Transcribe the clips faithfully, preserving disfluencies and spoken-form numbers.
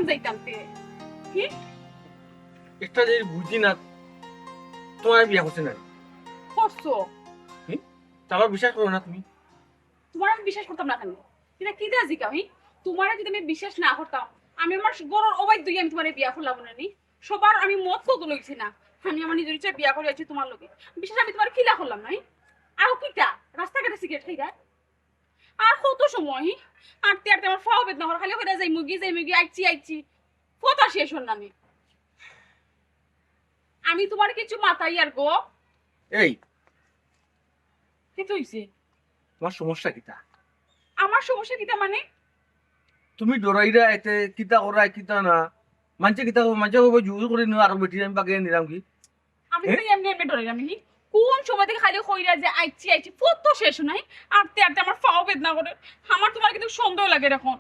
যাইতাম তে। কি? একটা জিনিস বুঝি না, তোমার বিয়া করছে না? করছো। হুম? তা আমার বিশ্বাস করো না তুমি? তোমার আমি বিশ্বাস করতাম না কেনে? এটা কি দেয়া জিকা আমি? তোমার যদি আমি বিশ্বাস না করতাম, আমি আমার ঘরর অবাধ্য অইয়া আমি তোমার বিয়া করলাম না নি? সবার আমি মত কত লইছি না, আমি আমার নিজের ইচ্ছায় বিয়া করে আইছি তোমার লগে। বিশ্বাস আমি তোমার কিলা করলাম না? আর কিতা? রাস্তাঘাটে সিগারেট খাইরা? আর কত সময়? আটতে আটতে আমার ফাও বেদনা করে, খালি কইরা যাইমুগি, যাইমুগি, আইছি, আইছি। কথা শেষ অর না নি। আমি তোমার কিছু মাতাইয়ার গো। এই, কিতা অইছে? তোমার সমস্যা কিতা? আমার সমস্যা কিতা মানে? তুমি ডরাইরা এতে কিতা করায় কিতা না? মানষে কিতা কইবো? মানষে কইবো জোর করি নিও, আরো বেটি আমি বাগে নিলাম কি? আমি তো এমনি এমনি ডরাইরাম নি। কোন সময় থাকি খালি কইরা যে আইছি, আইছি, কত শেষ নাই। আটতে আটতে আমার ফাও বেদনা করে। আমার তোমার কিন্তু সন্দেহ লাগে এখন।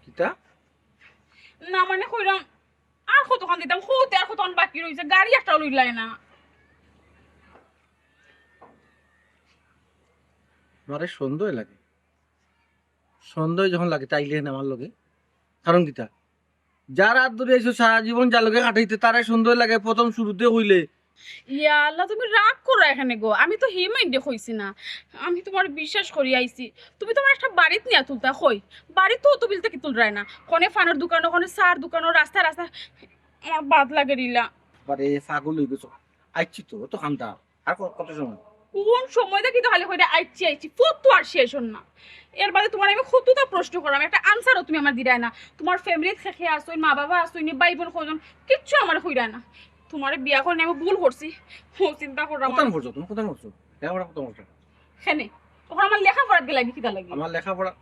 কিতা? না মানে কইরাম, আর কতখান দিতাম, কত আর কতখান বাকি রইছে, গাড়ি একটাও লইলায় না। আমারে সন্দেহ লাগে, সন্দেহ যখন লাগে তাইলে না আমার লগে। কারণ কিতা? যার আত ধরি আইছো সারা জীবন যার লগে কাটাইতে, তারে সন্দেহ লাগে প্রথম শুরুতে কইলে। ইয়া আল্লাহ, তুমি রাগ করো এখানে গো, আমি তো হি মাইন্ডে কইছি না, আমি তোমার বিশ্বাস করি আইছি। তুমি তোমার একটা বাড়িত নিয়া তুলতা কই, বাড়িত তো তুলতে কি তুলরায় না, কোনে ফানোর দোকানো, কোনে চার দোকানো, রাস্তা রাস্তা, আমার বাদ লাগে রিলা। আরে পাগল হয়ে গেছো, আইছি তো, তো খান্দা। আর ক-, কত সময়? কোন সময় দেখি তো খালি কইরা আইছি, আইছি, ফত তো আর শেষ অর না। এর বাদে তোমার আমি কতটা প্রশ্ন করলাম, একটা আনসারও তুমি আমার দিরায় না। তোমার ফ্যামিলিত কে কে আছইন, মা বাবা আছইন, ভাই বোন কয়জন, কিচ্ছু আমার কইরায় না। তোমারে বিয়া করে আমি ভুল করছি, ও চিন্তা করলাম। কোথায় করছো তুমি? কোথায় করছো? লেখাপড়া কোথায় করছো? কেনে? তখন আমার লেখাপড়াত গেলায় নি কিতা লাগি? আমার লেখাপড়া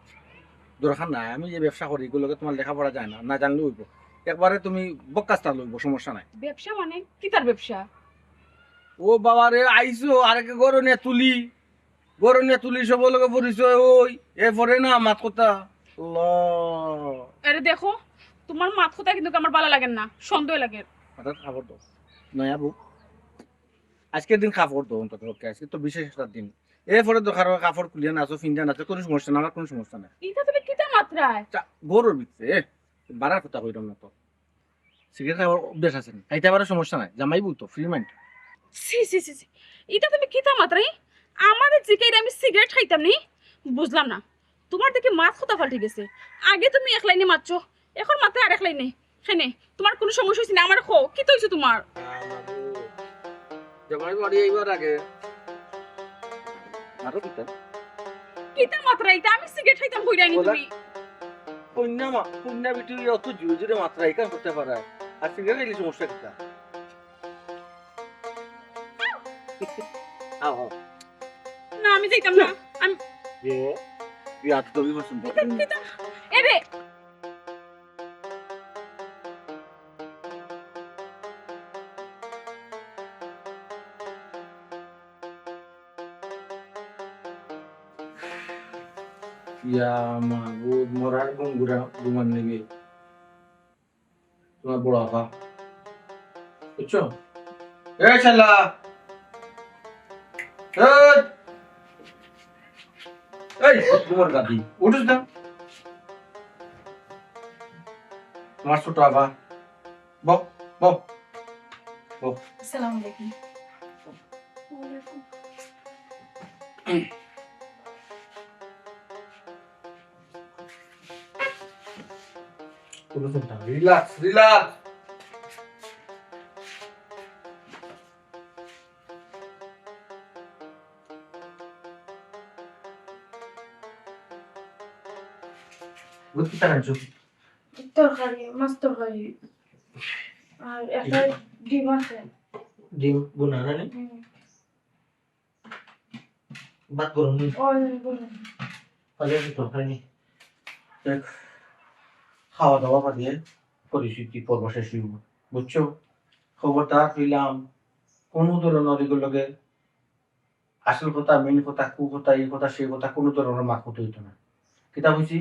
দরকার নাই, আমি যে ব্যবসা করি, এগুলোকে তোমার লেখাপড়া যায় না, না জানলে হইব। একবারে তুমি বক্কাস্তা লইব, সমস্যা নাই। ব্যবসা মানে? কিতার ব্যবসা? ও বাবা রে, আইছো, আরেকে গরু নিয়ে তুলি, গরু নিয়ে তুলি, সব লোকে পরিচয় ওই, এ পরে না মাত কথা। আল্লাহ। আরে দেখো, তোমার মাত কথা কিন্তু আমার ভালা লাগে না, সন্দেহ লাগে। হঠাৎ খবর দাও, নয়া বউ। আজকের দিন কাপড় দো অন্তত পক্ষে, আজকে তো বিশেষ একটা দিন। এরপরে দরকার হয় কাপড় খুলিয়া নাচো, ফিন্দা নাচো, কোনো সমস্যা না, আমার কোনো সমস্যা নাই। ইটা তুমি কিতা মাতরায়? চা, গরুর ভিতরে, এ, বাড়ার কথা কইলাম না তো। সিগারেট খাওয়ার অভ্যাস আছে না, খাইতে পারো, সমস্যা নাই, জামাই বলতো, ফ্রি মাইন্ড। ছি, ছি, ছি, ছি। ইটা তুমি কিতা মাতরায়? আমারে জিকাইরা আমি সিগারেট খাইতাম নি? বুঝলাম না। তোমার দেখি মাত কথা পাল্টি গেছে। আগে তুমি এক লাইনে মাতছো, এখন মাতে আরেক লাইনে। কেনে, তোমার কোনো সমস্যা হইছে না? আমারে কও, কিতা হইছে তোমার? জামাই বাড়ি আইবার আগে আরো কিতা? কিতা মাতরায় ইটা? আমি সিগারেট খাইতাম কইরায় নি তুমি? কইন্যা মা-, কইন্যা বিটি অত জোরে জোরে মাতরায়, ইখান করতে পারে। আর সিগারেট খাইলে সমস্যা কিতা? আও, আও। না, আমি যাইতাম না। আমি এ, তুই আত ধরবি পছন্দ। কিতা, কিতা? এ রে। ইয়া মাবুদ, মরার ঘুম ঘুরা-, ঘুমান নিবি। তোমার বড় আপা। বুঝছো? এ শালা! এই! এই, তোমার গাদি। উঠিস না। তোমার ছোট আপা। বও, বও, বও। আসসালামু আলাইকুম। ওয়ালাইকুম। কোনো চিন্তা নেই। Relax, relax. বুঝতে পারছো? তরকারি, মাছ তরকারি। আর একটা ডিম আছে। ডিম ভুনা না নি? হুম। ভাত গরম নি? ওই, ওই, গরম। তাহলে একটু তরকারি নি। দেখ, খাওয়া দাওয়া বাদে পরিস্থিতি পর্ব শেষ হইব। বুঝছো? খবরদার কইলাম, কোনো ধরনের এগুলোকে আসল কথা, মেইন কথা, কু কথা, এই কথা, সেই কথা, কোনো ধরনের মাত কথা হইতো না। কিতা কইছি?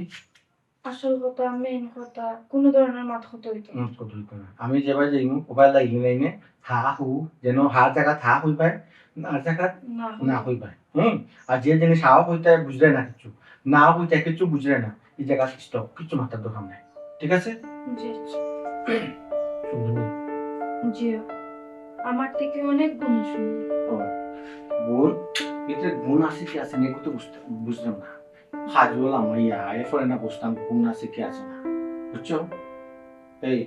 আসল কথা, মেইন কথা, কোনো ধরনের মাত কথা হইতো না। মাত কথা হইতো না। আমি যেবায় যাইমু, ওবায় লাইনে লাইনে হা হু, যেন হা জাগাত হা কইবায়, না জাগাত না না কইবায়। কইবায়। হুম? আর যে জিনিস হা কইতায় বুঝরায় না কিচ্ছু, না কইতায় কিচ্ছু বুঝরায় না, এই জায়গা স্টপ, কিচ্ছু মাথার দরকার নাই, ঠিক আছে? জি। সুন্দরী। জি। আমার থেকে অনেক গুণে সুন্দর। ও, গুণ? এতে গুণ আছে কি আছে না, একটু বুঝতে, বুঝলাম না। হাজুল আমাইয়া, এরপরে না বুঝতাম গুণ আছে কি আছে না। বুঝছো? এই,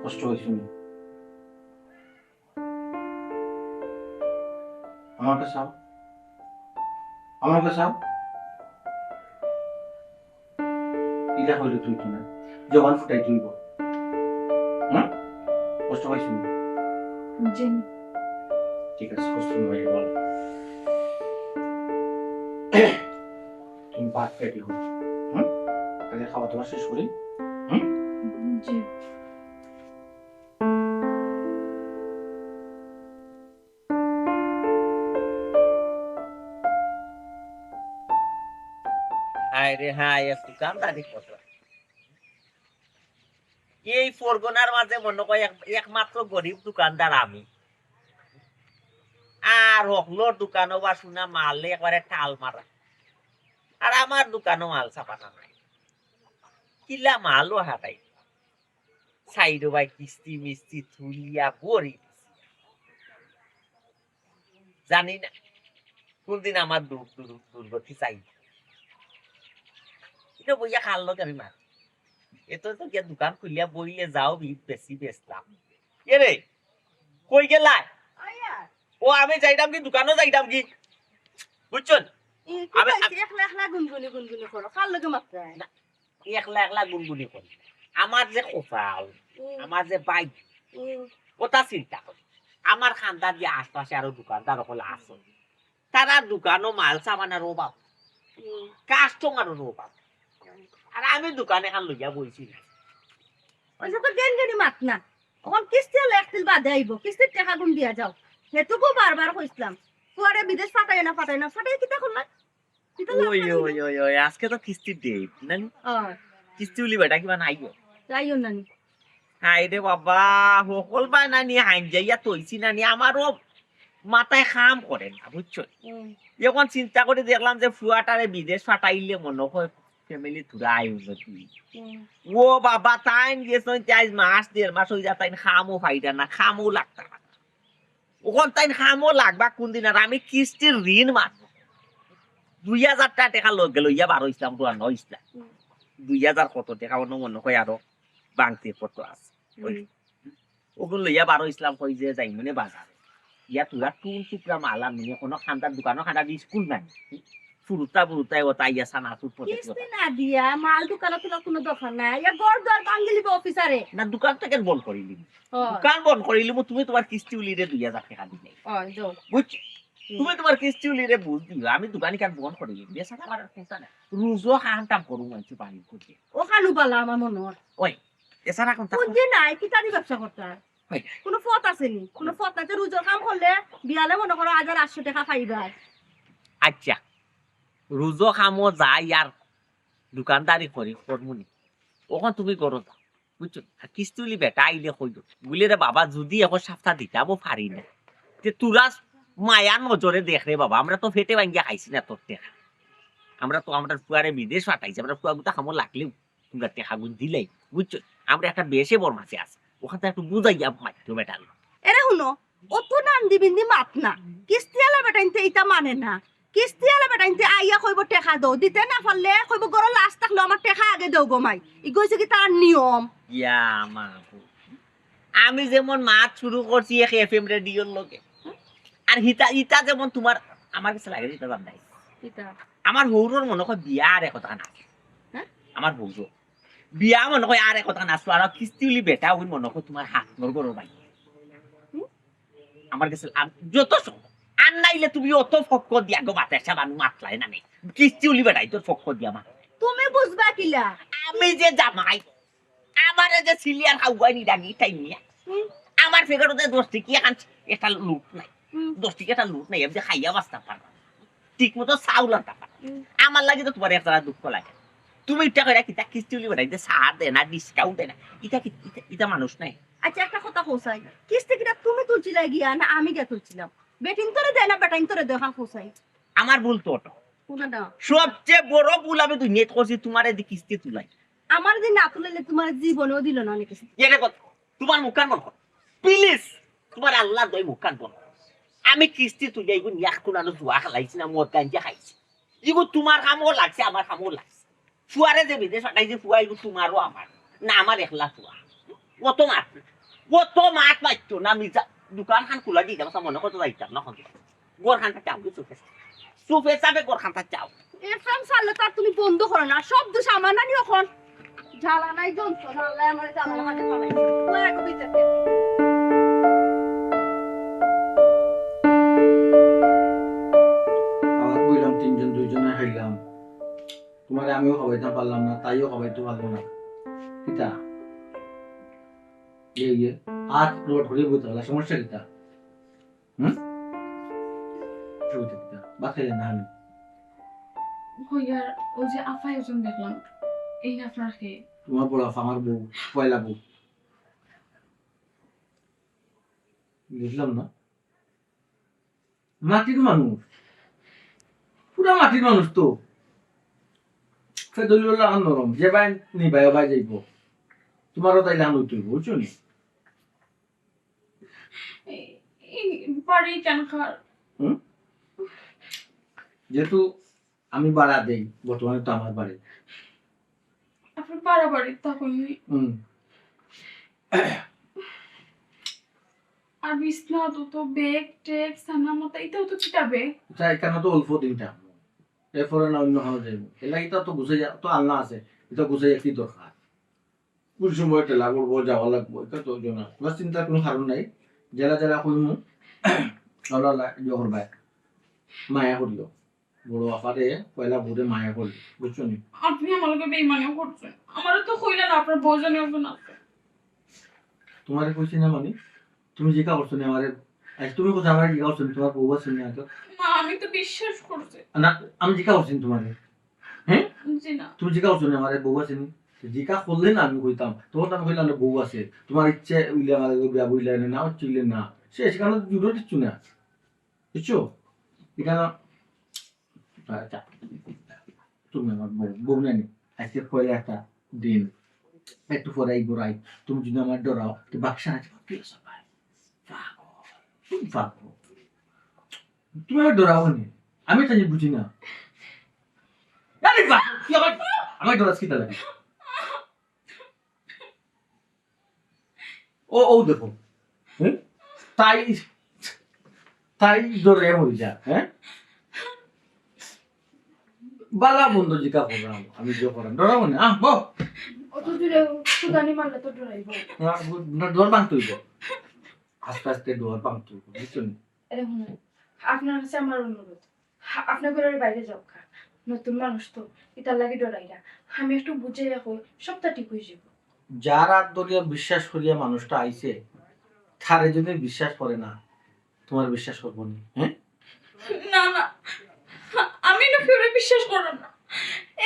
কষ্ট হয়েছে নি? আমার কাছে আও। আমার কাছে আও। এটা হইলে তুই তো না। জবান ফুটাই তুই বল। হুম? কষ্ট পাইছ নি? জি না। ঠিক আছে, কষ্ট নয়, বল। তুমি ভাত খাইতে হবে। হুম? তাহলে খাওয়া দাওয়া শেষ করি। হুম? জি। হায় রে হায়, এক দোকানদারি করলাম। এই ফরগনার মাঝে মনে হয় এক-, একমাত্র গরিব দোকানদার আমি। আর হকলর দোকানো বা সোনা মালে একবারে টাল মারা। আর আমার দোকানো মাল ছাপানা নাই। কিলা মালও হারাই। সাইডো ভাই কিস্তি মিস্তি তুলিয়া গড়ি দিছি। জানি না কোন দিন আমার দুর-, দুর-, দুর্গতি চাই। এটা বইয়া খাল লগে আমি মার। এত তো গিয়া দোকান খুলিয়া বইলে যাও বি-, বেশি বেচলাম। এ রে, কই গেলায়? ও, আমি যাইতাম কি দোকানো যাইতাম কি? বুঝছো নি? ই, কি আমি, পাইছে? আমি একলা একলা গুনগুনি গুনগুনি করো। কার লগে মাতরায়? না, একলা একলা গুনগুনি করি। আমার যে কপাল, হুম। আমার যে ভাগ্য, হুম। ওটা চিন্তা করি। আমার খান্দার যে আশপাশে আরো দোকানদার অকল আছে, তারা দোকানো মাল সামানার অভাব, হুম। কাস্টমারর অভাব। আর আমি দোকান এখান লইয়া বইছি না। ওই যে তো গেন গেনি মাত না। অখন কিস্তি আলা এক তিল বাদে আইবো, কিস্তির টেকা গুন দিয়া যাও। হেতুকু বারবার কইছলাম, ফুয়ারে বিদেশ ফাটাইও না, ফাটাইও না, ফাটাই কিতা করলা? কিতা লাভ ওই, পাইলি ওই, না? ওই, ওই, আজকে তো কিস্তির ডেট, নানি? অয়। কিস্তি উলি বেটা কিবা নাই গো। যাইও নানি। হায় রে বাবা, হকল বায় নানি হাইন যাইয়া তৈছি নানি, আমারও মাথায় কাম করে না, বুঝছো? হুম। এখন চিন্তা করি দেখলাম যে ফুয়াটারে বিদেশ ফাটাইলে মনে হয় ফ্যামিলি থুড়া আয় উন্নতি। হুম। ও বাবা, তাইন গেছইন যে আইজ মাস, দেড় মাস অই যা, তাইন কামও পাইরা না, কামও লাগতা না। অখন তাইন কামও লাগবা কোন দিন, আর আমি কিস্তির ঋণ মারবো। দুই হাজার টা টেকা লগে লইয়া বার অইছলাম, রওয়ানা অইছলাম। হুম। দুই হাজার কত টেকা অন্য মনে হয় আরো বাংতির কত আছে। ওই হুম। ওগুন লইয়া বার অইছলাম, কই যে যাইমুনে বাজার। ইয়া থুড়া টুন টুকরা মাল আনমুনে, কোনো খান্দার দোকানো খান্দার স্কুল নাই। ফুরুতা ফুরুতায় ওটা ইয়া সানা সুর পড়ে কিস্তি না দিয়া মাল দোকানো তোলার কোনো দরকার নাই। ইয়া ঘর দুয়ার ভাঙ্গিলিব অফিসারে। না, দোকান তো কেন বন্ধ করিলিমু? ও। দোকান বন্ধ করিলিমু, তুমি তোমার কিস্তি উলিরে দুই হাজার টেকা দিলে। ও, যাও। বুঝছো? হুম। তুমি তোমার কিস্তি উলিরে বুঝ দিও, আমি দোকানি কান বন্ধ করিলিমু। বেচারা করার কথা না। রোজও খান কাম করু মানছি পানি করছে। ও খানু বালা আমার মনে হয়। ওই, এছাড়া কোনটা? বুঝি নাই, কিতাদি ব্যবসা করতা? হয়। কোনো পথ আছে নি? কোনো পথ নাই। তো রোজর কাম করলে বিয়ালে মনে করো হাজার আটশো টেকা পাইবা। আচ্ছা, রোজর কামও যাই আর দোকানদারি করি, করমুনি। অখন তুমি করো যাও, বুঝছো? আর কিস্তি উলি বেটা আইলে কইও, বুলে, "রে বাবা, যদি এখন সাপ্তা দিতাম, ও পারি না।" তে তোরা মায়ার নজরে দেখ রে বাবা, আমরা তো পেটে ভাঙ্গিয়া খাইছি না তোর টেকা। আমরা তো আমরা ফুয়ারে বিদেশ ফাটাইছি, আমরা ফুয়া গুতা কামো লাগলেও তোমরা টেকাগুন দিলাই, বুঝছো? আমরা একটা বেশে বর মাসে আছে, ওখান থেকে একটু বুঝাইয়া মারতো বেটার। এরে হুনো, অত নান্দি বিন্দি মাত না। কিস্তিআলা বেটাইন্তে ইতা মানে না। কিস্তিআলা বেটাইন্তে আইয়া কইবো টেকা দেও, দিতে না পারলে কইবো ঘরো লাশ থাকলেও আমার টেকা আগে দেও গো মাই। ইগু অইছে কি তার নিয়ম? ইয়া মাবুদ। আমি যেমন মাত শুরু করছি এক এফএম রেডিওর লগে। আর হিতা, ইতা যেমন তোমার, আমার কাছে লাগে ইতা জান নাই। ইতা? আমার হউরর মনে কয় বিয়া আর এক কথা না। হ্যাঁ? আমার হউরর। বিয়া মনে কয় আর এক কথা না, আর কিস্তি উলি বেটা অইন মনে কয় তোমার হাত নড় করো ভাই। হুম? আমার কাছে আম-, যত স-, আর নাইলে তুমি অত ফক্ক দিয়া গো বাতাসা বানু মাতলায় না নি। কিস্তি উলি বেটাই তোর ফক্ক দিয়া মা। তুমি বুঝবা কিলা? আমি যে জামাই, আমারে যে সিলিয়ার খাওয়াই নি ডাঙি তাই নিয়া। হুম। আমার ফেকারতে দশ টিকি এখন একটা লুট নাই। হুম। দশ টিকি একটা লুট নাই, আমি যে খাইয়া বাঁচতাম পারবো। ঠিক মতো চাউল আনতাম পারবো। হুম। আমার লাগি তো তোমার একটা দুঃখ লাগে। তুমি ইটা কইরা কিতা কিস্তি উলি বেটাইতে ছাড় দে না, ডিসকাউন্ট দে না। ইটা কি, ইটা, ইটা মানুষ নাই। আচ্ছা, একটা কথা কও চাই, কিস্তি কিটা তুমি তুলছিলা গিয়া না আমি গিয়া তুলছিলাম? বেটিন তোরে দেয় না, বেটাইন তোরে দেয়, হ্যাঁ, কও চাই। আমার ভুল তো ওটা। সবচেয়ে বড় ভুল আমি দুনিয়াত করছি, তুমারে দি কিস্তি তুলাই। আমার দি না তুলাইলে তুমার জীবনেও দিল না অনেক কিস্তি। এরে কত, তুমার মুখখান বন্ধ কর। Please, তুমার আল্লার দোয়াই মুখখান বন্ধ কর। আমি কিস্তি তুলিয়া ইগু নিয়া কুনানো জুয়া খেলাইছি না, মদ গাঞ্জা খাইছি। ইগু তুমার কামও লাগছে, আমার কামও লাগছে। ফুয়ারে যে বিদেশ পাঠাইছে, ফুয়া ইগু তুমারও আমার। না, আমার একলা ফুয়া। অত মাত, অত মাত মাততো না, মিছা। দোকানখান খুলা দিতাম, মনে করতো যাইতাম না, ঘরখানটা চাও, চুপে চাপে। চুপে চাপে ঘরখানটা চাও। এফএম চাললে তো আর তুমি বন্ধ করো না, সব দোষ আমার নানি অখন। জ্বালা নাই যন্ত্রণা, আল্লাহ আমার জ্বালা হাতে পালাই। ওই এক বিদ্যা। আলাপ কইলাম তিনজন, দুইজনে খাইলাম। তুমারে আমিও খাবাইতাম পারলাম না, তাইও খাবাইতে পারলো না। কিতা? এই যে, আত রোড হয়ে বইতে পারলা, সমস্যা কিতা? হুম? অসুবিধা কিতা? ভাত খাইলে না আমি? কই আর ওই যে আফা একজন দেখলাম, এই আপনার কে? তুমার বড় আফা, আমার বউ, পয়লা বউ। বুঝলাম না। মাটির মানুষ, পুরা মাটির মানুষ তো। ফেদুল্লাহ নরম, যে ভাই নিবাই ভাই যাইব। তুমারও তাইলে আমি তুই বুঝছো নি? এই, এই বাড়ি কেন খার? হুম? যেহেতু আমি ভাড়া দেই, বর্তমানে তো আমার বাড়ি। আপনি ভাড়া বাড়ি তখন হুম। আর বিছনা তো, তো ব্যাগ ট্যাগ সানা মতো, এটাও তো কিতাবে। এটা এখানে তো অল্প দিন থাকবো, এরপরে না অন্য খানো যাইব। এলা এটা তো গুছাইয়া তো আলনা আছে, এটা গুছাইয়া কি দরকার? কোন সময় ঠেলা করবো, যাওয়া লাগবো, এটা তো জানা। তোমার চিন্তার কোনো কারণ নাই। জেলা জেলা কইমু, আল্লাহ আল্লাহ ইয়ে করবায়, মায়া করিও। বড় আফারে পয়লা ভোরে মায়া করলি, বুঝছো নি? আপনি আমার লগে বেইমানিও করছেন। আমারে তো কইলেন আপনার বউ জানি একজন আছে। তোমারে কইছি না মানে? তুমি জিকা করছো নি আমারে? আজ তুমি কথা আমারে জিকা করছো নি, তোমার বউ আছে নি আগে? না, আমি তো বিশ্বাস করছি। না, আমি জিকা করছি নি তোমারে? হ্যাঁ? জি না। তুমি জিকা করছো নি আমারে বউ আছে নি? জিকা করলে না আমি কইতাম। তোমার তো আমি কইলাম না বউ আছে। তোমার ইচ্ছে উইলে আমারে বিয়া বইলে না, না হচ্ছে উইলে না। সে সেখানে জুড়ে দিচ্ছ না। বুঝছো? এখানে, আচ্ছা, তুমি আমার বউ, বউ নানি। আজকে পয়লা একটা দিন, একটু পরে এই ঘুরাই। তুমি যদি আমার ডরাও, তো বাক্সা আছে, কি আছে ভাই? পাগল, তুমি পাগল। তুমি আমার ডরাও নি, আমি তো বুঝি না। আরে বাহ, তুই আমার, আমার ডরাস কি তাহলে? ও, ও দেখো। হ্যাঁ? তাই, তাই ধরে হয়ে যা, হ্যাঁ? বালা বন্ধ জিকা করলাম, আমি যে করাম। ডরাবো না, আহ, বহ। অত জোরে ফুদানি মারলে তো ডরাইবো। না, না, ডর ভাঙতে হইব। আস্তে আস্তে ডর ভাঙতে হইব, বুঝছো নি? আরে হুনুন, আপনার কাছে আমার অনুরোধ, হা-, আপনি ঘরের বাইরে যাও খা। নতুন মানুষ তো, ইতার লাগি ডরাইরা। আমি একটু বুঝাইয়া কই, সবটা ঠিক হয়ে যাইব। যার হাত ধরিয়া বিশ্বাস করিয়া মানুষটা আইছে, তারে যদি বিশ্বাস করে না, তোমার বিশ্বাস করবো নি, হ্যাঁ? না, না, আমি না কেউরে বিশ্বাস করলাম না।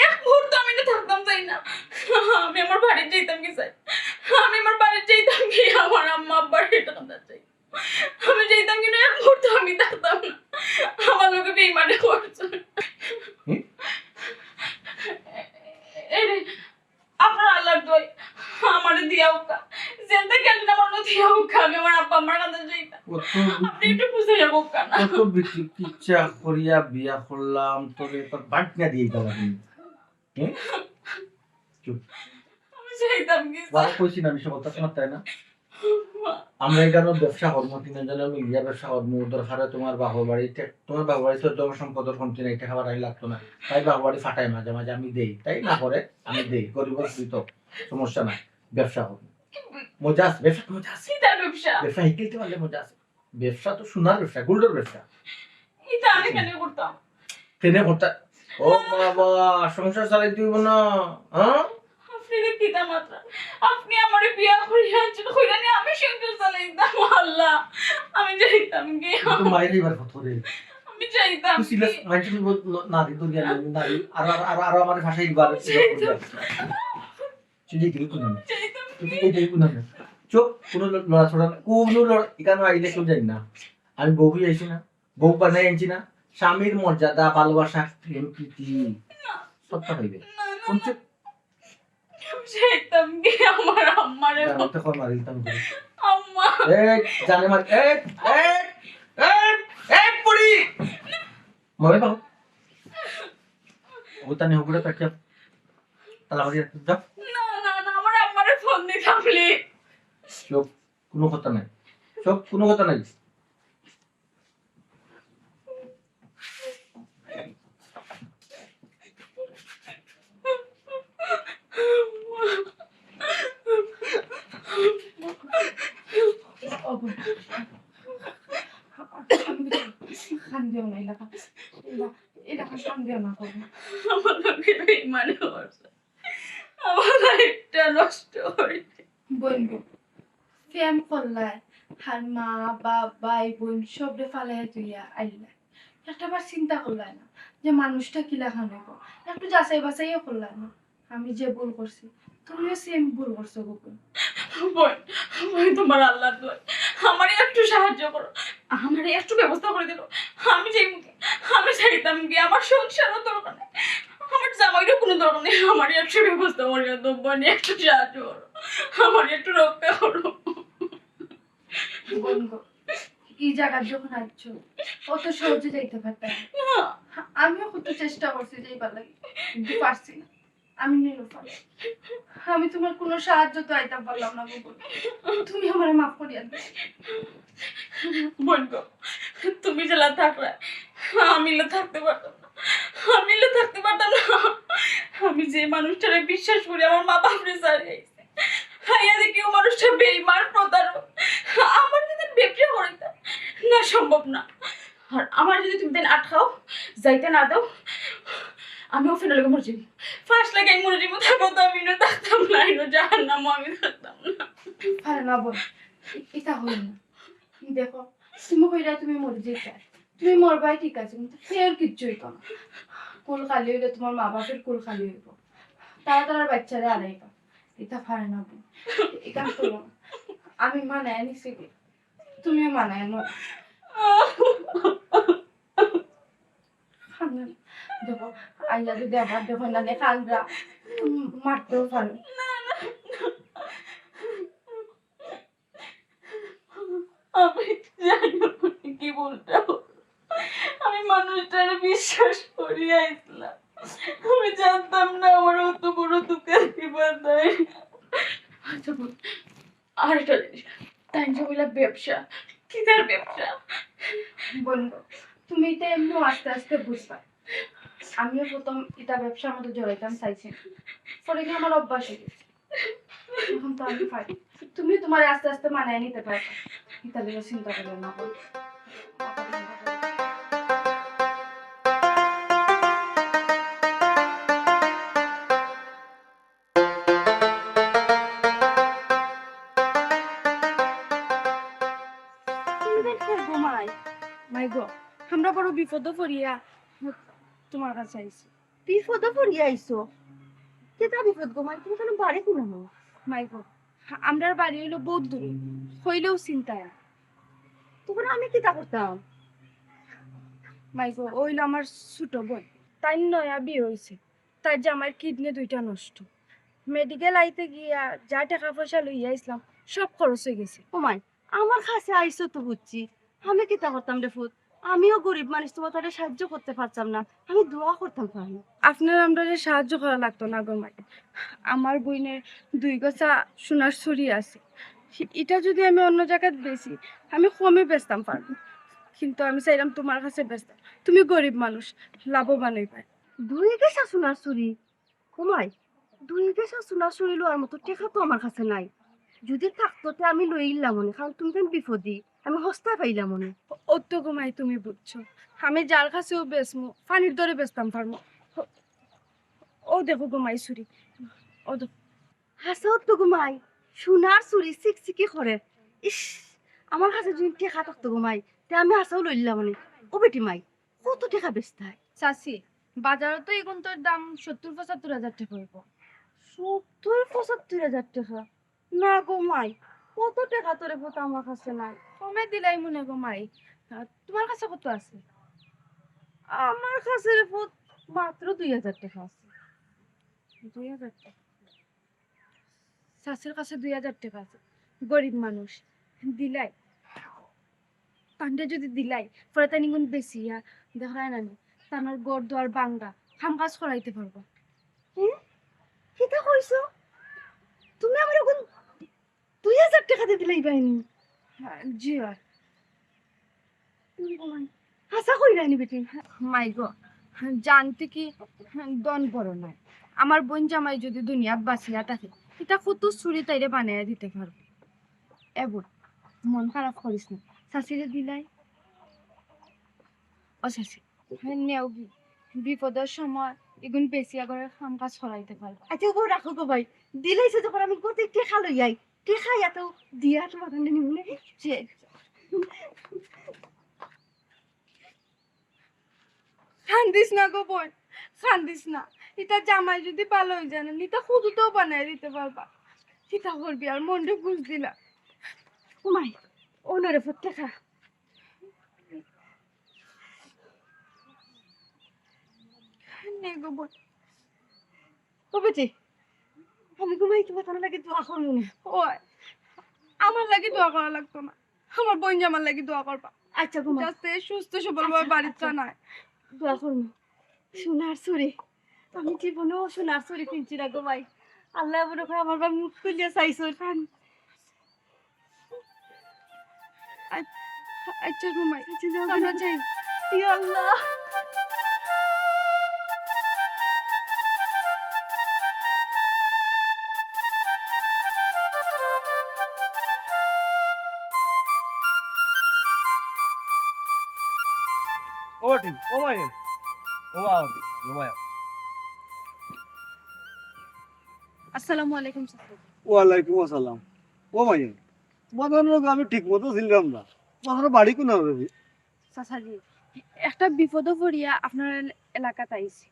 এক মুহূর্ত আমি না থাকতাম চাই না। আমি আমার বাড়িত যাইতাম কি চাই? আমি আমার বাড়িত যাইতাম কি? আমার আম্মা আব্বার এটা কথা চাই। আমি যাইতাম কিন্তু এক মুহূর্ত আমি থাকতাম না। আমার লগে বেইমানি করছে। হুম? এই রে, আপনার আল্লাহর দোয়াই, আমারে দিয়া উকা। যেনতে গেল না, আমারে দিয়া উকা। আমি আমার আব্বা আম্মার কাছে যাইতাম। কত আপনি একটু বুঝাইয়া উকা না। কত বিচিকিচ্ছা করিয়া বিয়া করলাম, তোরে তোর বাটনা দিয়ে দিলাম আমি। হুম? চুপ। আমি যাইতাম কি? বাবা কইছি না, আমি সব কথা শোনার তাই না? আমরা এখানে ব্যবসা করবো, তিনজনে মিলিয়া ব্যবসা করবো। দরকারে তোমার বাপর বাড়ি, তে-, তোমার বাপর বাড়ি তো তোমার সম্পদের কমতি নাই, টাকা পাঠাই লাগতো না। তাই বাপর বাড়ি ফাটাই মাঝে মাঝে আমি দেই, তাই না করে আমি দেই, গরিব অসুস্থ, সমস্যা নাই, ব্যবসা করবো। মজা আছে, ব্যবসা মজা আছে। কিতার ব্যবসা? ব্যবসা হিকিলতে পারলে মজা আছে। ব্যবসা তো সোনার ব্যবসা, গোল্ডের ব্যবসা। এটা আমি কেন করতাম? কেন করতা? ও বাবা, সংসার চালাইতে হইব না, হ্যাঁ? আপনি রে পিতা মাতা, আপনি আমারে বিয়া করিয়া আনছেন, কইরা নি আমি সংসার চালাইতাম, আল্লাহ, আমি যাইতাম কি? তো মায়ের এবার কত রে? আমি যাইতাম তুই সিলেস কি? মাইন্ড করবো, নারী তো জ্ঞান নেই, নারী, আর, আর, আর, আর আমার ভাষায় এবার আমি যাইতাম। তুই দেখলি কোন আমি যাইতাম তুই কি? এই দেখলি কোন আমি? চুপ, কোনো ল-, লড়াচড়া না, কোনো লড়-, এখানে আইলে কেউ জানি না। আমি বউ হয়ে আইছি না, বউ বানাই আনছি না, স্বামীর মর্যাদা, ভালোবাসা, প্রেম, প্রীতি, সবটা পাইবে। না, না, কোন না। চুপ? আমি চাইতাম কি আমার আম্মারে জানো তো কল মারি দিতাম করে। আম্মা। এই, জানে মার, এই, এই, এই, এই, পুরি। মরে পাও। ও তানি হগুড়ে তাকিয়া তালা মারি রাখতে যাও। না, না, না, আমার আম্মারে ফোন দিতাম, please। চুপ, কোনো কথা নাই। চুপ, কোনো কথা নাই। কান্দিও না, এলাকা, এলা-, এলাকা কান্দিও না, বাবা। আমার লগে বেইমানি করছে। আমার life টা নষ্ট হইছে। বইন গো, প্রেম করলায়, আর মা, বাপ, ভাই, বইন সবরে ফালাইয়া তুইয়া আইলায়। একটা বার চিন্তা করলায় না যে মানুষটা কিলাখান অইবো? একটু যাচাই বাছাইও করলায় না। আমি যে ভুল করছি, তুমিও same ভুল করছো গো বইন। বইন, বইন, তোমার আল্লাহর দোয়াই, আমারে একটু সাহায্য করো, আমারে একটু ব্যবস্থা করে দিলো। আমি চাইমু কি, আমি চাইতাম কি, আমার সংসারও দরকার নাই, আমার জামাইরও কোনো দরকার নেই, আমারে একটু ব্যবস্থা করে দাও বইন, একটু সাহায্য করো, আমারে একটু রক্ষা করো। বইন গো, এই জায়গায় যখন আইছো, অত সহজে যাইতে পারতাম না। না। আমিও কত চেষ্টা করছি যাইবার লাগি, কিন্তু পারছি না। আমি নিরুপায়। আমি তোমার কোনো সাহায্য তো আইতাম পারলাম না গো বইন। তুমি আমারে মাফ করিয়া দাও। বইন গো, তুমি যেলা থাকলা, আমি ইলা থাকতে পারতাম না। আমি ইলা থাকতে পারতাম না। আমি যে মানুষটারে বিশ্বাস করি, আমার মা বাপরে ছাড়ি আইছি। আইয়া দেখি ও মানুষটা বেইমান, প্রতারক। আমার যদি ব্যবসা করিতাম, না, সম্ভব না। আর আমার যদি তুমি তাই আটকাও, যাইতে না দাও, আমি ও ফেনার লগে মরে যাইমু। ফাঁস লাগাই মরে যাইমু, থাকো তো আমি না থাকতাম না, ইনো জাহান্নামো আমি থাকতাম না। আরে না বইন, এ-, এটা হইল না। দেখো, তুমি কইরা তুমি মরে যাইতায়, তুমি মরবায় ঠিক আছে, কিন্তু ফের কিচ্ছু হইতো না। কুল খালি হইলে তোমার মা বাপের কুল খালি হইব, তারা তারার বাচ্চারে আড়াইবা। এটা পারে না বইন, এটা করো না। আমি মানায় নিছি গো, তুমিও মানায় নো। কান্দো না। দেখো, আইয়া যদি আবার দেখো না, কান্দরা, উম, মারতেও পারো। আমি জানি না কি ভুলটা হলো। আমি মানুষটারে বিশ্বাস করি আইছিলাম। আমি জানতাম না আমার অত বড় দুঃখের বিপদ নাই। আচ্ছা বইন, আর একটা জিনিস, তাই যে বললা ব্যবসা, কিতার ব্যবসা? বইন গো, তুমি তো এমনি আস্তে আস্তে বুঝবা। আমিও প্রথম এটা ব্যবসার মধ্যে জড়াইতাম চাইছি না, পরে গিয়া আমার অভ্যাস হয়ে গেছে। এখন তো আমি পারি। তুমি তোমার আস্তে আস্তে মানায় নিতে পারো, এটা নিয়ে চিন্তা করিও না। কি ব্যাপার গো মাই? মাই গো, আমরা বড় বিপদো পড়িয়া তোমার কাছে আইছি। বিপদো পড়িয়া আইছো? কিতা বিপদ গো মাই? তুমি কেন বাড়ি কুনো? মাই গো, আমরার বাড়ি হইলো বহুত দূরে, হইলেও চিন্তায়। তখন আমি কিতা করতাম? মাই গো, ও হইলো আমার ছোট বোন, তাইর নয়া বিয়া হইছে, তাইর জামাইর কিডনি দুইটা নষ্ট। মেডিকেল আইতে গিয়া যা টেকা পয়সা লইয়া আইছলাম, সব খরচ হয়ে গেছে। ও মাই, আমার কাছে আইছো তো বুঝছি, আমি কিতা করতাম রে ফুত? আমিও গরিব মানুষ, তোমার তারে সাহায্য করতে পারতাম না, আমি দোয়া করতাম পারি। আপনার আমরারে সাহায্য করা লাগতো না গো মাই। আমার বইনের দুই গছা সোনার চুড়ি আছে, ইটা যদি আমি অন্য জাগাত বেচি, আমি কমে বেচতাম পারবো, কিন্তু আমি চাইলাম তোমার কাছে বেচতাম, তুমি গরিব মানুষ, লাভবান হইবায়। দুই গেছা সোনার চুড়ি? ও মাই, দুই গেছা সোনার চুড়ি লওয়ার মতো টেকা তো আমার কাছে নাই। যদি থাকতো তে আমি লইলাম অনে, কারণ তুমি তো বিপদি, আমি হস্তায় পাইলাম অনে। অত গো মাই তুমি বুঝছো, আমি যার কাছেও বেচমু, পানির দরে বেচতাম পারমু। ও দেখো গো মাই চুড়ি, ও দেখো। হাছাউ তো গো মাই, সোনার চুড়ি চিকচিকি করে। ইস, আমার কাছে যদি টেকা থাকতো গো মাই, তে আমি হাছাউ লইলাম অনে। ও বেটি মাই, কত টেকা বেচতায়? চাচি, বাজারো তো এগুনতর দাম সত্তর পঁচাত্তর হাজার টেকা হইব। সত্তর পঁচাত্তর হাজার টেকা? না গো মাই, কত টেকা তোরে পুত আমার কাছে নাই। কমে দিলাই মনে গো মাই। আহ, তোমার কাছে কত আছে? আমার কাছে রে পুত মাত্র দুই হাজার টেকা আছে। দুই হাজার টেকা? চাচির কাছে দুই হাজার টেকা আছে, গরিব মানুষ, দিলাই। তানরে যদি দিলাই, পরে তাইন ইগুন বেচিয়া, দেখরায় না নি, তানর ঘর দুয়ার ভাঙ্গা, কাম কাজ করাইতে পারবা। হুম? কিতা কইছো? তুমি আমারে অখন দুই হাজার টেকা দি দিলাইবায় নি? হ্যাঁ, জি অয়। হাছা কইরায় নি বেটি? মাই গো, জানতে কি ধন বড় নায়। আমার বইন জামাই যদি দুনিয়াত বাঁচিয়া থাকে, ইতা কত চুরি তাইরে বানাইয়া দিতে পারবো। এ বইন, মন খারাপ করিস না, চাচিরে দিলাই। ও চাচি, নেওগি, বিপদর সময় ইগুন বেচিয়া ঘরর কাম কাজ করাইতে পারবো। আচ্ছা, ওগো রাখো গো ভাই, দিলাইছো যখন আমি গতি টেকা লই আই, টেকা এত দিয়া তোমার কাছে নিমু না। যে কান্দিস না গো বইন, কান্দিস না। ইতা জামাই যদি ভালা অই যায় না, ইতা হুদুতাও বানাই দিতে পারবা। কিতা করবি আর, মনরে বুঝ দিলা। ও মাই, অনরে ফট টেকা। নে গো বইন। ও বেটি, আমি ঘুমাই, তোমার তার লাগি দোয়া করবো না। ও, আমার লাগি দোয়া করা লাগতো না, আমার বইন জামার লাগি দোয়া করবা। আচ্ছা, ঘুমা। যাতে সুস্থ সবল ভাবে আচ্ছা, বাড়িত আচ্ছা। জানায়। দোয়া করবো। সোনার চুড়ি, আমি জীবনেও সোনার চুড়ি কিনছি না গো ভাই। আল্লাহ মনে হয় আমার ভাই মুখ খুলিয়া চাইছো। আ-, আচ্ছা, ঘুমাই। আচ্ছা, যাও, আমরা ঘুমাও। যাই। ইয়া আল্লাহ। ও ঠিক, ও মাই, ও মা, ও মাই। আসসালামু আলাইকুম, চাচা। ওয়ালাইকুম আসসালাম। ও মাই, তোমার লগে আমি ঠিক মতো ছিলাম না। তোমার বাড়ি কোন হবে? চাচাজি, একটা বিপদো পড়িয়া আপনার এল-, এলাকাত আইছি।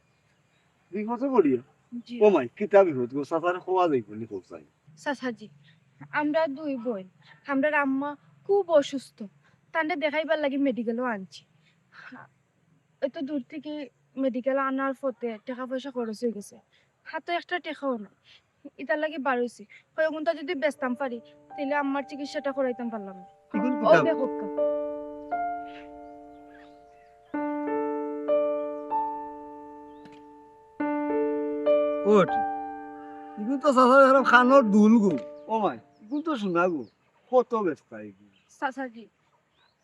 বিপদো পড়িয়া? জি। ও মাই, কিতা বিপদ গো? চাচারে কওয়া যাইবো নি, কও চাই। চাচাজি, আমরা দুই বইন, আমরার আম্মা খুব অসুস্থ, তানরে দেখাইবার লাগি মেডিকেলও আনছি। এত দূর থাকি মেডিকেল আনার পথে টেকা পয়সা খরচ অই গেছে, হাতো একটা টেকাও নাই। ইতার লাগি বার অইছি। কয় অগুনতা যদি বেচতাম পারি, তাইলে আম্মার চিকিৎসাটা করাইতাম পারলাম না। ইগুন ও কিতা? দেখউক্কা। ওঠ। ইগুন তো চাচা এরকম কানর দুল গো। ও মাই, ইগুন তো সোনা গো। কত বেচতা ইগুন? চাচাজি,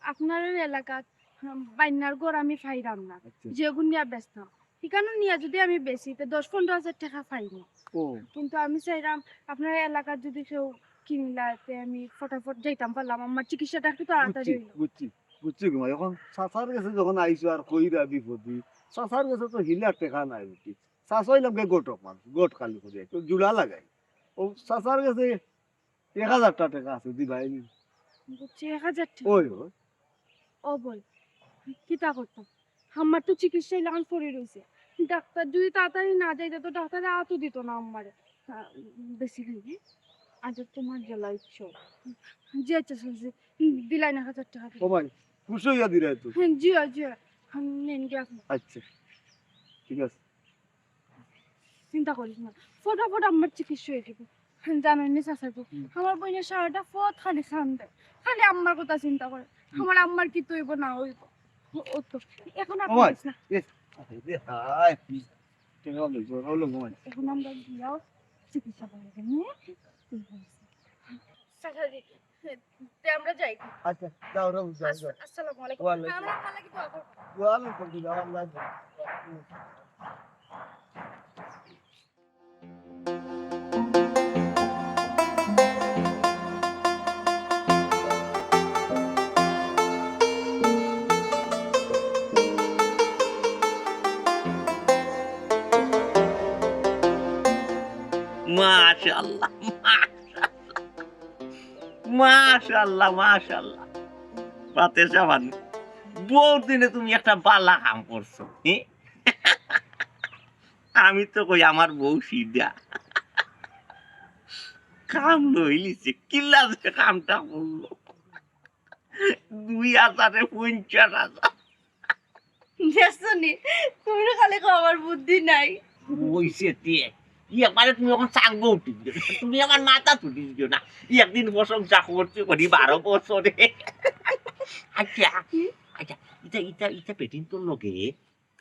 আপনার এলাকাত, হুম, বাইন্নার ঘর আমি পাইরাম না। আচ্ছা। যেগুন নিয়া বেচতাম। ইখানো নিয়া যদি আমি বেচি, তে দশ পনরো হাজার টেকা পাইমু। ও। কিন্তু আমি চাইরাম, আপনার এলাকাত যদি কেউ কিনলা, তে আমি ফটাফট যাইতাম পারলাম, আমার চিকিৎসাটা একটু তাড়াতাড়ি বুঝছি, অইলো। বুঝছি, বুঝছি গো মাই। অখন চাচার গেছে যখন আইছো আর কইরা বিপদি, চাচার গেছে তো হিলার টেকা নাই বুঝছি। চাচা অইলাম গি ঘটক মানুষ, ঘট খালি করিয়া, একটু জুড়া লাগাই। ও চাচার গেছে এক হাজারটা টেকা আছে, দিবায়নি। বুঝছি, এক হাজার টেকা। ওই, ওই। ও বইন, কিতা করতাম? আম্মার তো চিকিৎসায় লাগান পড়ি রইছে। ডাক্তার যদি তাড়াতাড়ি না যাইতা, তো ডাক্তারে আতো দিতো না আম্মারে। আহ, বেশি খাইবি? আজ তোমার জ্বালা ইচ্ছা। জি, আচ্ছা, আচ্ছা, আচ্ছা। দিলাইন এক হাজার টেকা দিলাইন। ও মাই, খুশি অইয়া দিরায় তো। হ্যাঁ, জি, জি। নেন গিয়া আপনি। আচ্ছা, ঠিক আছে। চিন্তা করিস না, ফটাফট আম্মার চিকিৎসা অই যাইবো। জানইন নি চাচাজি, হুম। আমার বইনে সারাটা পথ খালি কান্দে, খালি আম্মার কথা চিন্তা করে। হুম। আমার আম্মার কিতা অইবো না অইবো। ও তো, এখন আর ওই, করিস না। এ, আরে হায়, কি, কেন লইছো? ও লোক ঘুমাই। এখন আমরা গিয়াও চিকিৎসা করাই দেব, হুম? ঠিক আছে। চাচাজি, তে আমরা যাই। আচ্ছা, যাও, যাও, যাও, যাও। আসসালামু আলাইকুম। ওয়ালাইকুম। আমরা আল্লাহ লাগি দোয়া করব। দোয়া আমি করবি, যাও, আল্লাহ। মাশাআল্লাহ, মাশাআল্লাহ। মাশাআল্লাহ, মাশাআল্লাহ। ফাতেশা বানু, বউত দিনে তুমি একটা বালা কাম করছো, হি? আমি তো কই আমার বউ সিধা। কাম লইলিছে, কিলা যে কামটা করলো। দুই হাজারে পঞ্চাশ হাজার। দেখছো নি, তুমি তো খালি কও আমার বুদ্ধি নাই। অইছে তে। ই একবারে তুমি অখন চাঙ্গো উঠি দিও। তুমি আমার মাথা তুলি দিও না। ই একদিন প্রশংসা করছি করি বারো বছরে। আচ্ছা, আচ্ছা, ইটা, ইটা, ইটা বেটিন্তর লগে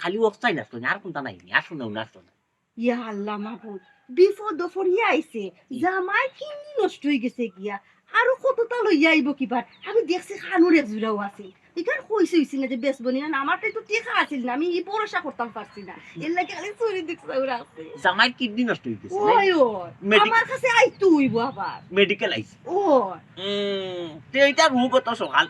খালি অকটাই নাচতো নি, আর কুনটা নাই নি, আর কুনটা নাচতো নি? ইয়া আল্লাহ মাবুদ, বিপদ পড়িয়া আইছে, জামাই কিডনি নষ্ট অই গেছে গিয়া, আরো কততা লইয়া আইবো কিবার। আমি দেখছি কানর এক জুড়াও আছে, ইখান কইছে অইছে না যে বেচবো নি, না আমারটাই তো টেকা আছিল না, আমি ই ভরসা করতাম পারছি না, এর লাগি খালি চুরি দেখছি ওরা আছে। জামাইর কিডনি নষ্ট অই গেছে, ওই ওই, মেডিকেল আমার কাছে আইতো অইবো আবার। মেডিকেল আইছে। ও। হুম, তে ইটা রোগ অত সকাল।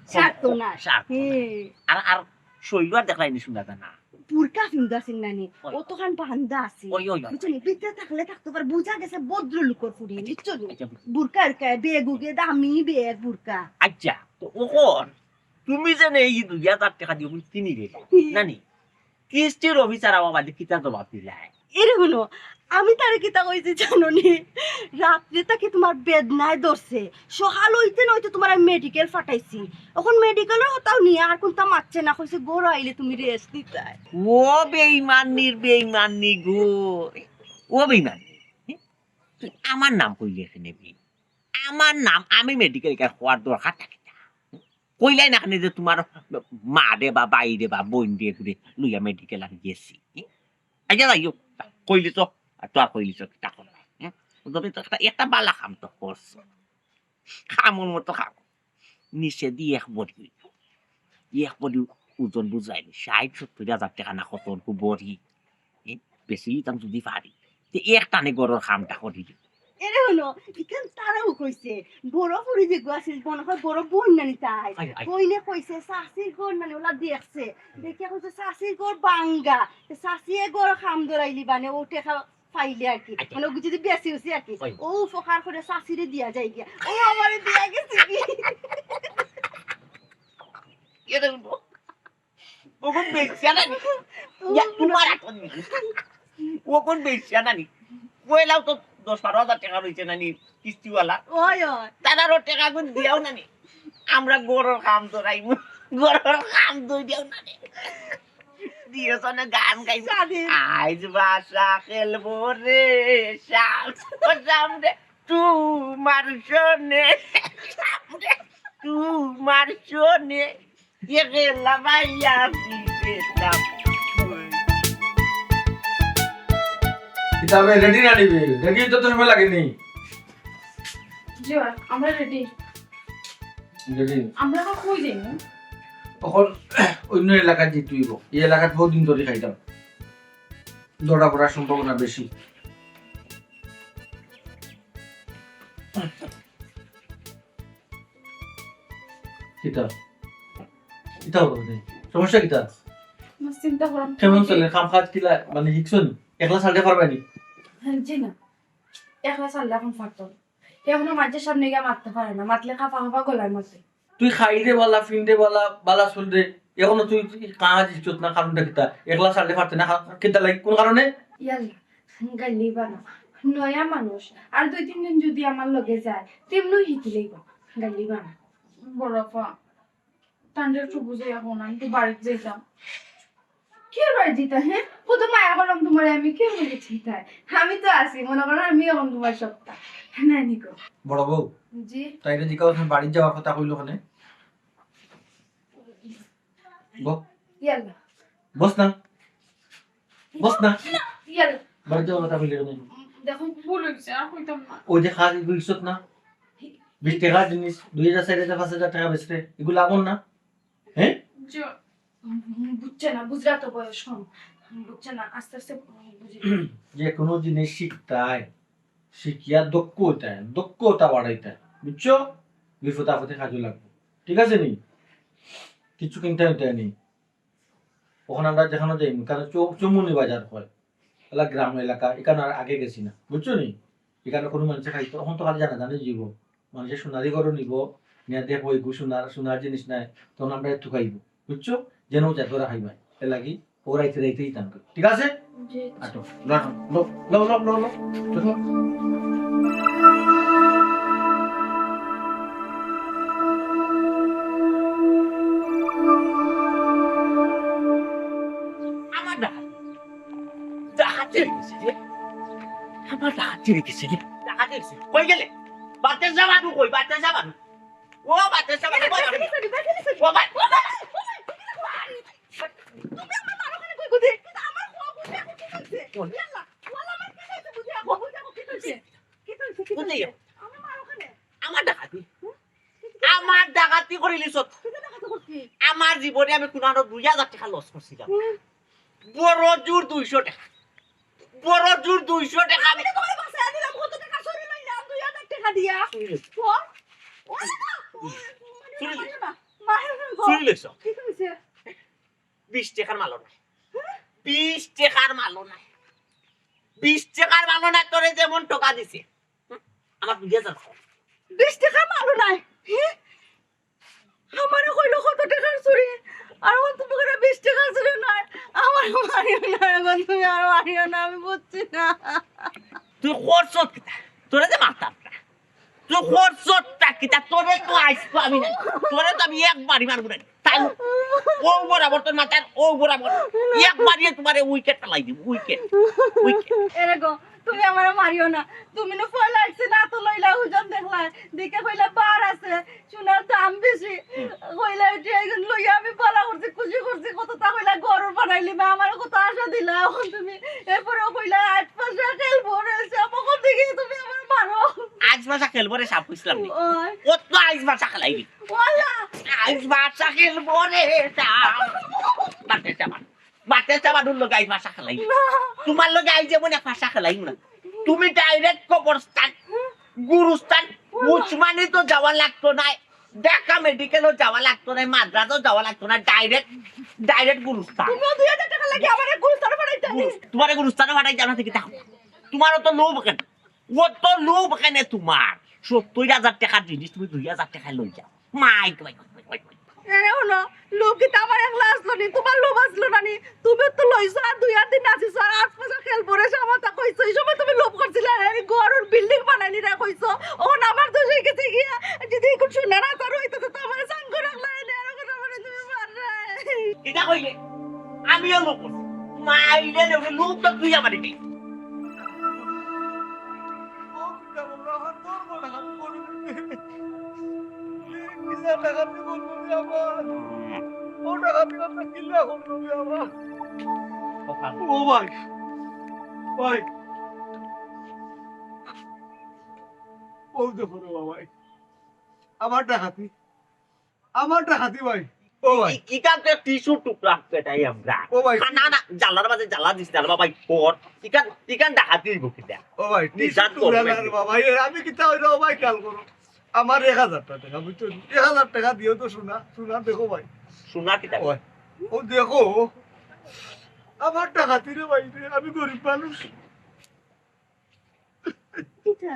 সারতো না। সারতো না। হুম। আর, আর শৈল আর দেখলাই নি, শুনা যায় না। বুরকা ফিন্দা আছিল না নি? ওই। অতখান বান্ধা আছিল। ওই, ওই, ওই। বুঝছো নি? ভিতরে থাকলে থাকতো পারে, বুঝা গেছে ভদ্রলোকর ফুড়ি, বুঝছো নি? আচ্ছা, বুঝছি। বুরকা উরকা, ব্যাগ উগে, দামি ব্যাগ বুরকা। আচ্ছা, তো অখন তুমি যে নে ই দুই হাজার টেকা দিয়া অখন কিনিলে, হুম। না নি? কিস্তির অফিসার আমার বাদে কিতা জবাব দিলাই? এরে হুনো, আমি তারে কিতা কইছি জানো নি? রাত্রে তাকে তোমার বেদনায় ধরছে, সকাল অইতে না অইতে তোমার আমি মেডিকেল পাঠাইছি। অখন মেডিকেলর কথাও নিয়া আর কুনতা মাতছে না, কইছে ঘরো আইলে তুমি রেস্ট দিতায়। ও বেইমানির বেইমানি গো, ও বেইমানি, তুই আমার নাম কইলে কেনে বে? আমার নাম, আমি মেডিকেল কেন হওয়ার দরকার থাকে না। কইলাই না কেনে যে তোমার মা রে বা ভাই রে বা বইন রে ঘুরে লইয়া মেডিকেল আমি গেছি। আচ্ছা যাই হোক, কইলি তো, আর তো আর কইলি তো, কিতা করবা? হুম? যদি তো একটা, একটা বালা কাম তো করছো। কামর মতো কাম। নিচে দি এক বডি, এক বডি ওজন বুঝাইনি, ষাইট সত্তইর হাজার টেকা না কত অইবো বডি। এ, বেশি দাম যদি পারি, তে এক টানে ঘরর কামটা করি দিই। এরে হুনো, ইখান তারাও কইছে, বড় ফুড়ি যেগু আছিল, মনে হয় বড় বইন নানি তাই। আয়, আয়। বইনে কইছে, চাচির ঘর নানি ওলা দেখছে। হুম। দেখিয়া কইছে, চাচির ঘর ভাঙ্গা। তে চাচিয়ে ঘরর কাম ধরাইলি বানে, ও টেকা পাইলে আর কি। আচ্ছা। মানে, ও যদি বেশি উঠছে আর কি। ওই। ও উপকার করে চাচিরে দিয়া যায় গিয়া। ও আমারে দিয়া গেছে কি? এরে হুনো। অখন বেশ্যা নানি? ইয়া, তোমার আতর নি। অখন বেশ্যা নানি? পয়লাও তো দশ বারো হাজার টেকা রইছে নানি, কিস্তিওয়ালা। ওই, ওই। তারারও টেকাগুন দিয়াও নানি। আমরা ঘরর কাম ধরাইমু। ঘরর কাম ধরাইও নানি। দিয়েছ না গান গাইছে। স্বাধীন। আইজ বাসা খেলবো রে, সাম-, সামনে তোমার সনে। সামনে তোমার সনে। এ খেলা ভাইয়া দিবে না। কিতা বে, রেডি না নিবি? রেডি তো সময় লাগেনি। জি ভাই, আমরা রেডি। রেডি। আমরা এখন কই যাইমু? অখন অইন্য এলাকাত যাইতে অইবো। ই এলাকাত বহুত দিন ধরি খাইতাম। ধরা পড়ার সম্ভাবনা বেশি। কিতা? কিতা অইলো রে? সমস্যা কিতা? আমার চিন্তা করাম। কেমন চলে? কাম কাজ কিলা? মানে, হিকছনি? একলা চালতে পারবায়নি? হ্যাঁ, জি না। একলা চাললে অখন পারতো না। এখনো মানষর সামনে গিয়া মাততে পারে না। মাতলে কাপা কাপা গলায় মাতে। তুই খাইরে বালা, ফিনরে বালা, বালা চলরে। এখনো তুই, তুই কাজ হিকছত না, কারণটা কিতা? একলা চালতে পারতে না, কা-, কিতা লাগি? কোন কারণে? ইয়াল্লা, গাইল্লাইবা না। নয়া মানুষ। আর দুই তিন দিন যদি আমার লগে যায়, তেমনও হিকিলাইবা। গাইল্লাইবা না। বড় আপা, তানরে একটু বুঝাইয়া কও না, আমি তো বাড়িত যাইতাম। কিওর বাড়িত যাইতায়, হ্যাঁ? কত মায়া করলাম তুমারে আমি, কিওর বাড়িত যাইতায়? আমি তো আছি, মনো করো আমি অখন তুমার সবটা। নানি গো। বড় বউ? জি? তাইরে জিকাও, বাড়িত যাওয়ার কথা কইলো কেনে? বউ? ইয়াল্লা। বস না। বস না। ইয়াল্লা। বাড়িত যাওয়ার কথা কইলে কেনে? দেখো, ভুল অইছে, আর কইতাম না। ওই যে কাজ, ইগু হিকছত না? বিশ টেকার জিনিস, দুই হাজার, চাইর হাজার, পাঁচ হাজার টেকা বেচরে, ইগু লাভ অর না? হ্যাঁ? জি, উম, বুঝছে না, বুঝরা তো বয়স কম। বুঝছে না, আস্তে আস্তে, উম, বুঝি। যে কোনো জিনিস শিখতায়, শিখিয়া দক্ষ অইতায়, দক্ষতা বাড়াইতায়, বুঝছো? বিপদ আপদে কাজে লাগবো, ঠিক আছে নি? কিছু কিনতে হইতে নি। অখন আমরা যেখানো যাইমু, কারণ চৌ-, চৌমুহনী বাজার হয়, এলা গ্রাম এলাকা, ইখানো আর আগে গেছি না, বুঝছো নি? ইখানো কোনো মানষে খাইতো, অখন তো খালি জানা জানি যাইবো। মানষে সোনারি ঘরো নিবো, নিয়া দেখবো ইগু সোনার, সোনার জিনিস নায়, তখন আমরা একটু খাইবো, বুঝছো? যেন যা ধরা খাইবায়, এর লাগি ও রাইতে রাইতেই দান করে, ঠিক আছে? জি। আটো, লো, লো, লো, লো, লো, লো। চিনি কিসে? টাকা দিছি। কই গেলে? বাতের যা বানু কই? বাতের যা বানু। ও বাতের যা বানু। ও বাবা। ও বাবা। তুমি আমার মার ওখানে কই বুঝি? কিন্তু আমার খোয়া বুঝি এখন কি চলছে? ইয়াল্লা, ওয়াল্লা আমার কি চলছে বুঝি এখন? বুঝি এখন কি চলছে? কি চলছে? কোথায় যাও? আমার মার ওখানে। আমার ডাকাতি। হুম? আমার ডাকাতি করিলিছত। কিতা ডাকাতি করছি? আমার জীবনে আমি কুনানো দুই হাজার টেকা লস করছিলাম। হুম। বড় জোর দুইশো টেকা। বড় জোর দুইশো টেকা আমি আমি তোমার বাসায় দিলাম, কত টেকা চুরি লইলাম? দুই হাজার টেকা দিয়া। চুরি লইছো। ও, ও, ও, চুরি লইছো। মারো না, মারো না গো। চুরি লইছো। কি হইছে? বিশ টেকার মালও নাই। হ্যাঁ? বিশ টেকার মালও নাই। বিশ টেকার মালও নাই, তোরে যেমন টেকা দিছে। হুম, আমার দুই হাজার। বিশ টেকার মালও নাই। হ্যাঁ? আমারে কইলো কত টেকার চুরি, আর অখন তুমি কইরা বিশ টেকার চুরি নাই। আমার মারিও না, এখন তুমি আর মারিও না, আমি বুঝছি না। তুই করছত কিতা? তোরে যে মারতাম না। তুই করছত তা কিতা? তোরে তো আইজ তো আমি না। তোরে তো আমি একবারই মারবো না। তাই ও বরাবর তোর মাথার ও বরাবর। একবারই তোমারে উইকেট ফালাই দিব, উইকেট। উইকেট। এরে গো, তুমি আমারে মারিও না। তুমি না পয়লা আইছে না তো লইলা ওজন দেখলা। দেখে কইলা বার আছে। সোনার দাম বেশি। হুম। কইলা, "এটা এখন লইয়া আমি ভালা করছি, খুশি করছি, কত তা কইলা, ঘর বানাইলি মা, আমার কত আশা দিলা, এখন তুমি।" এরপরেও কইলা, "আট পাঁচটা খেলবো রে, সে আমাকে দেখে তুমি আমার মারো।" আইজ ভাষা খেলবো রে, সাপ বুঝলাম নি। ওই। ও তো আইজ ভাষা খেলাইবি। ওয়াল্লা। আইজ ভাষা খেলবো রে, সাপ। বাটে সাবান। বাটে সাবান লগে আইজ ভাষা খেলাইবি। না। তোমার লগে আইজ যেমন এক ভাষা খেলাইম না। তুমি ডাইরেক্ট কবরস্থান, গুরুস্থান, উসমানী তো যাওয়া লাগতো না। ঢাকা মেডিকেলও যাওয়া লাগতো না, মাদ্রাজও যাওয়া লাগতো না, ডাইরেক্ট, ডাইরেক্ট গুরুস্থান। তুমিও দুই হাজার টেকা লাগে আমারে গুরুস্থানে পাঠাইতে আনি। গুরু-, তোমারে গুরুস্থানে পাঠাই জানা থেকে দেখো। তোমারও তো লোভ কেন? ও তো লোভ কেন তোমার? সত্তর হাজার টেকার জিনিস তুমি দুই হাজার টেকায় লই যাও। মাই, মাই, মাই, মাই, মাই। এরে হুনো, লোভ কিতা আমার একলা আসলো নি? তোমার লোভ আসলো না নি? তুমি তো লইছো আর দুই আর দিন নাচিছো আর আট পয়সা খেলবো রে, সামাতা কইছো। এই সময় তুমি লোভ করছিলে, আরে আমি ঘর ওর বিল্ডিং বানাইলি না কইছো। ওখন আমার দোষ হয়ে গেছে গিয়া। যদি এখন শুনে না, তার হইতো তো আমার সাঙ্গ রাখলা, এনে আর ওখানে আমারে তুমি মাররায়। কিতা কইলে? আমিও লোভ করছি। মাইরে রে, ওরে লোভ তো তুই আমারে দিলি। ও কিতা বললো, আমার তোর মনে হয় পড়ে গেছে। কিলা ডাকাতি করলো রে আবার? ও ডাকাতি করলো, কিলা করলো রে আবার? ও ভাই, ভাই, ও দেখো রে বাবা, আমার ডাকাতি, আমার ডাকাতি ভাই। ও ভাই। ই-, ইখান তো টিস্যু টুকরা পেটাই আমরা। ও ভাই। না, না, জ্বালার মাঝে জ্বালা দিস না রে বাবা, পর। ইখান, ইখান ডাকাতি হইব কিতা? ও ভাই, টিস্যু নিজাত টুকরা করবে। না রে বাবা, এ, আমি কিতা হইলো, ও ভাই, খেয়াল করো। আমার এক হাজার টেকা, বুঝছো নি? এক হাজার টেকা দিও তো সোনা, সোনা দেখো ভাই। সোনা কিতা? ও ভাই, ও দেখো, আমার ডাকাতি রে ভাই রে, আমি গরিব মানুষ। কিতা?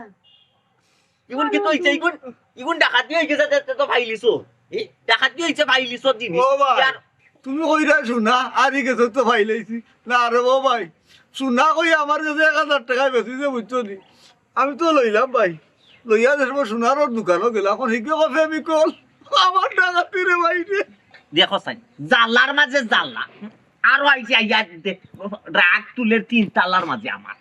ইগুন কিতা অইছে? ইগুন, ইগুন ডাকাতি অই গেছে, তে, তে তো ফাইলিছো। এ, ডাকাতি অইছে, ফাইলিছো জিনিস। ও ভাই, ইয়ার তুমি কইরা সোনা, আরি গেছো তো ফাইলাইছি। না রে ও ভাই, সোনা কই আমার গেছে এক হাজার টেকায় বেচিছে, বুঝছো নি? আমি তো লইলাম ভাই, লইয়া যে সময় সোনার ওর দোকানো গেলাম, এখন হিগে কয় ফেমিকল, আমার ডাকাতি রে ভাই রে। দেখো চাই, জ্বালার মাঝে জ্বালা, আরো আইছে আইয়া দে-, রাগ তুলের তিন তালার মাঝে আমার।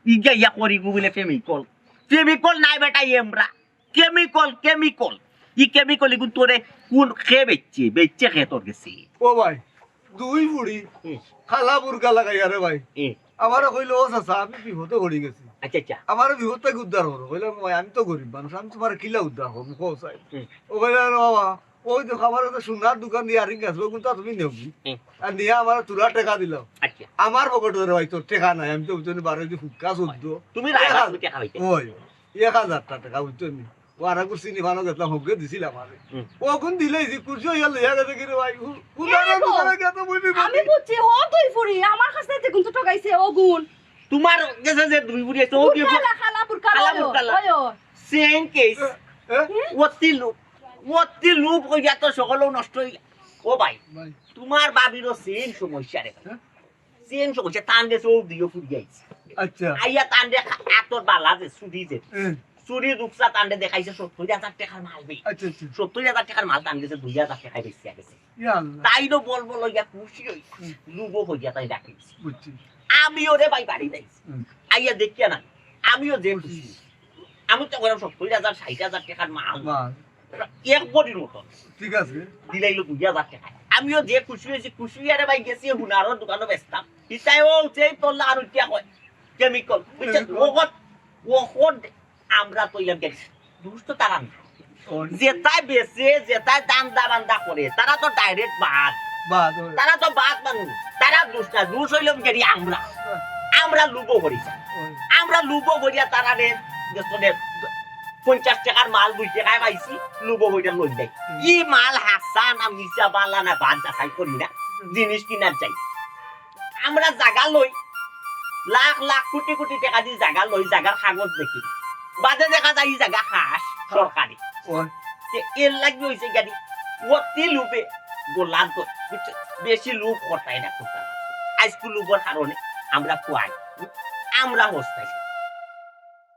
ইগা ইয়া করি গু বুলে ফেমিকল। ফেমিকল নাই বেটা, এমরা। কেমিকল, কেমিকল। ই কেমিকল ইগুন তোরে কুন খে বেচছে? বেচছে খে তোর গেছে? ও ভাই, দুই বুড়ি হুম। কালা বুরকা লাগাইয়া রে ভাই। হুম। আমারে কইলো, "ও চাচা, আমি বিপদে পড়ি গেছি।" আচ্ছা, আচ্ছা। আমারে বিপদ থাকি উদ্ধার করো। কইলাম, "ভাই, আমি তো গরিব মানুষ, আমি তোমারে কিলা উদ্ধার করমু, কও চাই।" হুম। ও কইলো, "আরে বাবা, ওই দেখো, আমার একটা সোনার দোকান দিয়া ইয়ারিং আছে, ওগুন তো তুমি নেও কি?" হুম। আর নিয়া আমারে তুলা টেকা দিলাও। আচ্ছা। আমার পকেটে ধরে ভাই তোর টেকা নাই, আমি তো বুঝছো নি বারো যে হুক্কা চোদ্দ। তুমি রাখবা, তুমি টেকা পাইতে। ওই, এক হাজার টেকা বুঝছো নি? ও আর একবার চিনি ভালো গেছিলাম, হগে দিছিলাম আরে। হুম। ওগুন দিলেই যে খুশি হইয়া লইয়া গেছে কি রে ভাই? উ-, উদাহরণ এ গো, উদাহরণ গেছে বুঝবি আমি বুঝি। বুঝছি, ও দুই ফুড়ি, আমার কাছে যে গুণ ঠকাইছে, ও গুণ। তোমার গেছে যে দুই ফুড়ি আছে, ও কি বুরকা লাগাইয়া, কালা বুরকা কালা লাগাইয়া, বুরকা লাগাইয়া। ওই, ওই। Same case. এ, এ? হুম? অতি লোভ, অতি লোভ হইয়া তো সকলও নষ্ট হইয়া। ও ভাই, ভাই। তোমার ভাবিরও সেম সমস্যা রে। হ্যাঁ? সেম সমস্যা, তান গেছে ও দুইও ফুড়ি আইছে। আচ্ছা। আইয়া তান দে আতর বালা যে, চুড়ি যে। হুম। চুড়ি রুকসা তান দে দেখাইছে সত্তর হাজার টেকার মাল বে। আচ্ছা, আচ্ছা। সত্তর হাজার টেকার মাল তান গেছে দুই হাজার টেকায় বেচিয়া গেছে। ইয়া আল্লাহ। তাইনও বল বল হইয়া খুশি হই। হুম। লুবো হইয়া তাই রাখিস। বুঝছি। আমি ওরে ভাই বাড়ি যাইছি। হুম। আইয়া দেখিয়া না। আমিও যে খুশি, আমি তো কইরাম সত্তইর হাজার, ষাইট হাজার টেকার মাল, মাল। এক বডির মতন। ঠিক আছে। দিলাইলো দুই হাজার টেকা। আমিও যে খুশি অইছি, খুশি অইয়া রে ভাই গেছি হুনারর দোকানো বেচতাম। ইতায় ও যেই তোর লাগান উঠিয়া কয়, chemical। বুঝছে? Chemical। ওখত, ওখত আমরা তো ইলাম গেছি। দুষ তো তারা না। ওই। যেতায় বেচে, যেতায় দান্দা বান্দা করে, তারা তো direct বাদ। বাদ, ওই। তারা তো বাদ মানুষ। তারা দুষ না, দুষ অইলাম গেছি আমরা। ওই। আমরা লুবো করি। ওই। আমরা লুবো করিয়া তারারে, দেখো রে, পঞ্চাশ টেকার মাল দুই টেকায় পাইছি, লুবো করিয়া লই যাই। হুম। ই মাল হাছা না মিছা, বালা না বাদ যাচাই করি না, হুম। জিনিস কিনার যাই। আমরা জাগা লই, লাখ লাখ কুটি কুটি টেকা দি জাগা লই, জাগার কাগজ দেখি, বাদে দেখা যায় ই জাগা খাস সরকারি। ওই। তে এর লাগি অইছে গিয়া অতি লুবে গোলাম তো, বুঝছো? বেশি লুব করতায় না, করতায় না। আইজকু লুবর কারণে আমরা খুয়াই, আমরা হস্তাই।